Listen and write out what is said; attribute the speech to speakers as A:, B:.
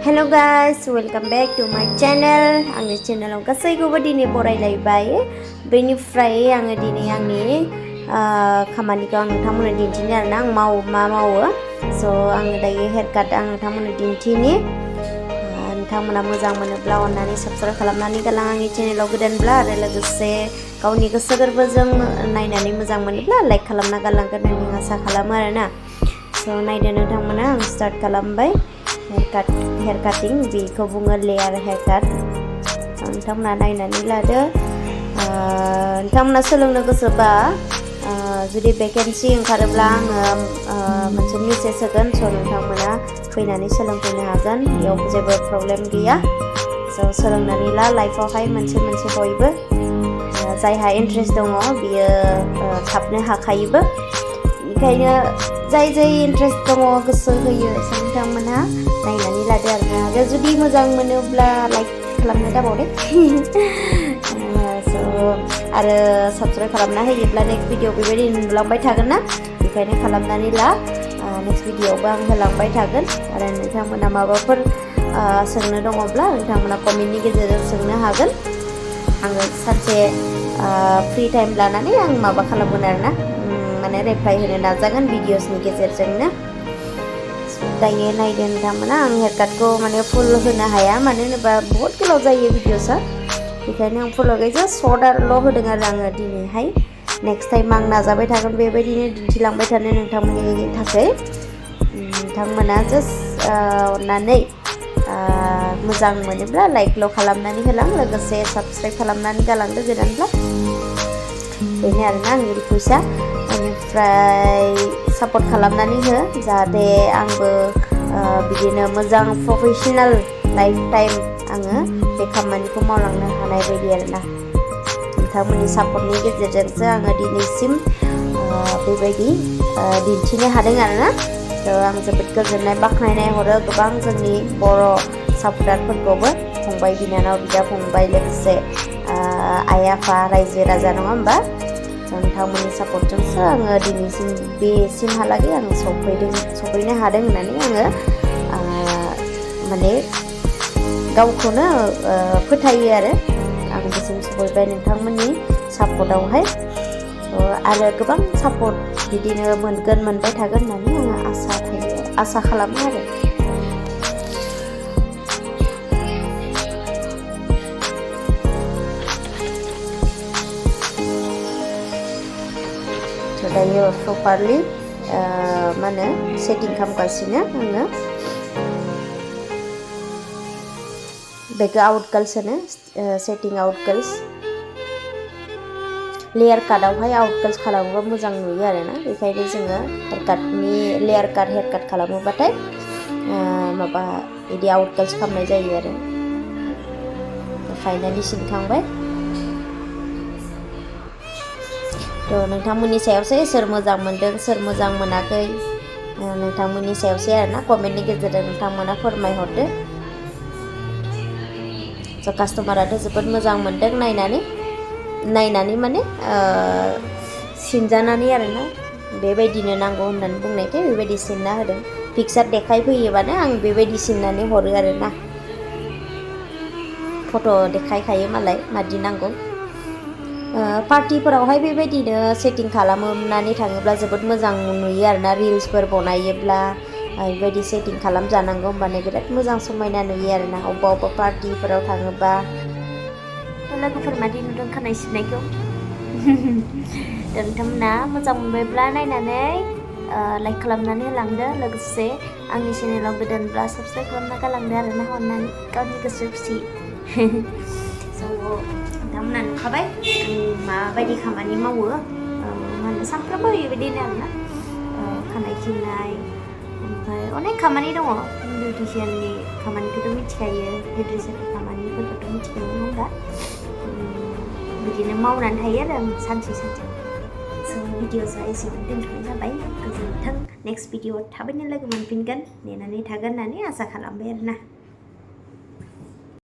A: Hello guys, welcome back to my channel. आंनि channel गासैखौबो दिनै बरायलायबाय। बेनिफ्राय आङो दिनै आंनि खामानिखौ आं नोंथांमोननो दिन्थिनो आरोना आं मा मावो। So आङो दायो हेयार काट आं नोंथांमोननो दिन्थिनि। नोंथांमोना मोजां मोनोब्ला अननानै साबस्क्राइब खालामनानै गालां आंनि चेनेलाव गोदानब्ला आरो लोगोसे गावनि गोसो गोरबोजों नायनानै मोजां मोनोब्ला लाइक खालामना गालांगोन होननानै आं आसा खालामो आरोना। So नायदो नोंथांमोना आं स्टार्ट खालामबाय। हेयार काटिं बेखौ बुङो लेयार हेयार काट नोंथांमोना नायनानै लादो नोंथांमोना सोलोंनो गोसोबा जुदि भेकेन्सि ओंखारोब्ला आङो मोनसे मेसेज होगोन स' नोंथांमोना फैनानै सोलोंफैनो हागोन बेयाव जेबो प्रब्लेम गैया स' सोलोंनानै ला लाइफआवहाय मोनसे बयबो जायहा इन्ट्रेस्ट दङ बियो थाबनो हाखायोबो बेनिखायनो जाय इन्ट्रेस्ट दङ गोसो होयो नोंथांमोनहा नायनानै लादो आरो जुदि मोजां मोनोब्ला लाइक खालामनो दाबावदे स' आरो साबस्क्राइब खालामना होयोब्ला नेक्स्ट भिडिअ बेबायदि नुलांबाय थागोन ना बेखायनो खालामनानै ला नेक्स्ट भिडिअआवबो आं होलांबाय थागोन आरो नोंथांमोना माबाफोर सोंनो दङब्ला नोंथांमोना कमेन्टनि गेजेरजों सोंनो हागोन आङो सानसे फ्रि टाइम लानानै आं माबा खालामगोन आरोना माने रिप्लाय होनो नाजागोन भिडिअसनि गेजेरजोंनो दायो नायदो नोंथांमोना आं हेयार काटखौ माने फुल होनो हाया मानो होनोबा बहुत गोलाव जायो भिडिअसआ बेखायनो आं फुलआवहाय जास्ट सर्टल' होदों आरो आङो दिनैहाय नेक्स्ट टाइम आं नाजाबाय थागोन बेबायदिनो दिन्थिलांबाय थानो नोंथांमोननि थाखाय नोंथांमोना जास्ट अननानै मोजां मोनोब्ला लाइकल' खालामनानै होलां लोगोसे साबस्क्राइब खालामनानै गालांदो गोदानब्ला बेनो आरोना आंनि रिकुवेस्टआ बेनिफ्राय सापर्ट खालामनानै हो जाहाथे आंबो बिदिनो मोजां प्रफेसनेल लाइफ टाइम आङो बे खामानिखौ मावलांनो हानाय बायदि आरोना नोंथांमोननि सापर्टनि गेजेरजोंसो आङो दिनैसिम बेबायदि दिन्थिनो हादों आरोना आं जोबोद गोजोननाय बाख्नायनाय हरो गोबां जोंनि बर' सापर्टारफोरखौबो फंबाय बिनानाव बिदा फंबाय लोगोसे आइ आफा रायजो राजा नङा होमबा नोंथांमोननि सापर्टजोंसो आङो दिनैसिम बेसिमहालागै आं सफैनो हादों होननानै आङो माने गावखौनो फोथायो आरो आं बेसिम सफैबाय नोंथांमोननि सापर्टआवहाय आरो गोबां सापर्ट बिदिनो मोनबाय थागोन होननानै आङो आसा खालामो आरो दायो प्रपारलि मा होनो सेटिं खालामगासिनो आङो बेखौ आउटकाल्स होनो सेटिं आउटकाल्स लेयार काटआवहाय आउटकाल्स खालामोबा मोजां नुयो आरोना बेखायनो जोङो लेयार काट हेयार काट खालामोबाथाय माबा बिदि आउटकाल्स खालामनाय जायो आरो फाइनालि सिनखांबाय थ' नोंथांमोननि सायावसो सोर मोजां मोनदों सोर मोजां मोनाखै नोंथांमोननि सायावसो आरोना कमेन्टनि गेजेरजों नोंथांमोना फोरमायहरदो स' कास्टमाराथ' जोबोद मोजां मोनदों नायनानै माने सिनजानानै आरोना बेबायदिनो नांगौ होननानै बुंनायखाय बेबायदि सिनना होदों पिक्सार देखायफैयोबानो आं बेबायदि सिननानै हरो आरोना फट' देखायखायो मालाय मादि नांगौ पार्टिफोरावहाय बेबायदिनो सेटिं खालामनानै थाङोब्ला जोबोद मोजां नुयो आरोना रिल्सफोर बनायोब्ला बेबायदि सेटिं खालामजानांगौ होमबानो बिराद मोजां समायना नुयो आरोना अबेबा पार्टिफोराव थाङोबा लोगोफोर मादि नुदों खानाय सिननायखौ नोंथांमोना मोजां मोनबायब्ला नायनानै लाइक खालामनानै होलांदो लोगोसे आंनि चेनेलाव गोदानब्ला साबस्क्राइब खालामना गालांदो आरोना अननानै गावनि गोसो खुसि नोंथांमोना नुखाबाय आं माबायदि खामानि मावो मा होनो सानफ्रोमबो बेबायदिनो आरोना खानाय सिननाय ओमफ्राय अनेक खामानि दङ बिउटिशियाननि खामानिखौथ' मिथिखायो हेयारड्रेसारनि खामानिफोरखौथ' मिथिखायो नङा होमबा बिदिनो मावनानै थायो आरो आं सानसे स' भिडिअसआ एसेबां दोनथ'नाय जाबाय गोजोन्थों नेक्स्ट भिडिअ थाबैनो लोगो मोनफिनगोन नेनानै थागोन होननानै आसा खालामबाय आरोना